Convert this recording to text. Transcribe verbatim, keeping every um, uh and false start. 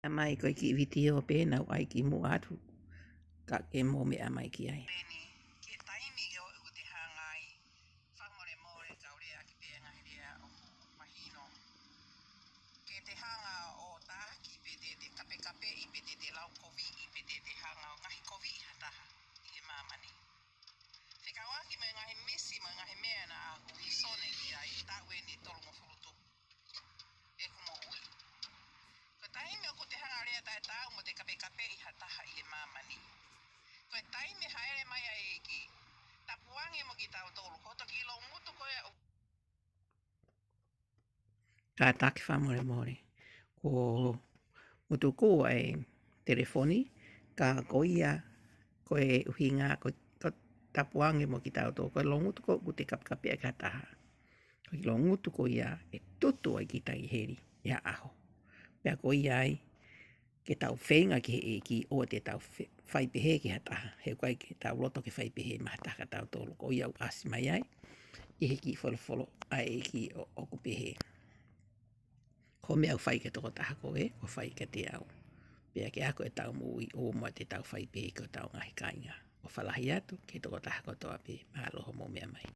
Meʻa mai ko e kiʻi vitiō pē naʻá ku ʻai kimuʻa atu, ka ke mou meʻa mai ki ai. Peni, ki he taimi ke ʻoku te hanga ai, fakamolemole, kau lea ʻaki pē ngaahi lea ʻoku mahino. Ke te hanga ʻo taki pe te te kapekapeʻi pe te te lau koviʻi pe te te hanga ʻo ngaohikoviʻi ha taha ʻi he māmani. Fekauʻaki mo e ngaahi misi mo e ngaahi meʻa naʻá ku hisone ki ai taʻu eni ʻe tolungofulu tupu ʻeku moʻui. Ko e taimi ʻoku te hanga lea taʻetaau mo te kapekapeʻi ha taha ʻi he māmani, ko e taimi hāʻele mai ai e ʻEiki, tapu ange mo kitautolu, ko hoto kiʻi loungutu ko ia ʻoku Kātaki fakamolemole. Ko mutuku ʻa e telefoni, ka ko ia, ko e ʻuhinga, ko, ko tapu ange mo kitautolu, ko e loungutu ko ē ʻoku te kapekapeʻi ʻaki ha taha. Ko e loungutu ko ia ʻe tutu ai kita ʻi heli ʻi ha ʻaho. Pea ko ia ai, ke tau feinga ki he ʻEiki ʻoua te tau fe-, fai pehē ki ha taha. He ʻoku ʻikai ke tau loto ke fai pehē maʻa ha taha kiate kitautolu. Ko ia ʻoku ʻasi mai ai ʻi he kiʻi folofola ʻa e ʻEiki ʻo, ʻoku pehē: Ko e meʻa ʻoku fai ki he tokotaha ko ē, ʻoku fai kiate au. Pea ke ako ʻetau moʻui ʻo ʻoua te tau fai pehē ki hotau ngaahi kāinga. ʻOfa lahi atu ki he tokotaha kotoa pē. Mālō hoʻomou meʻa mai.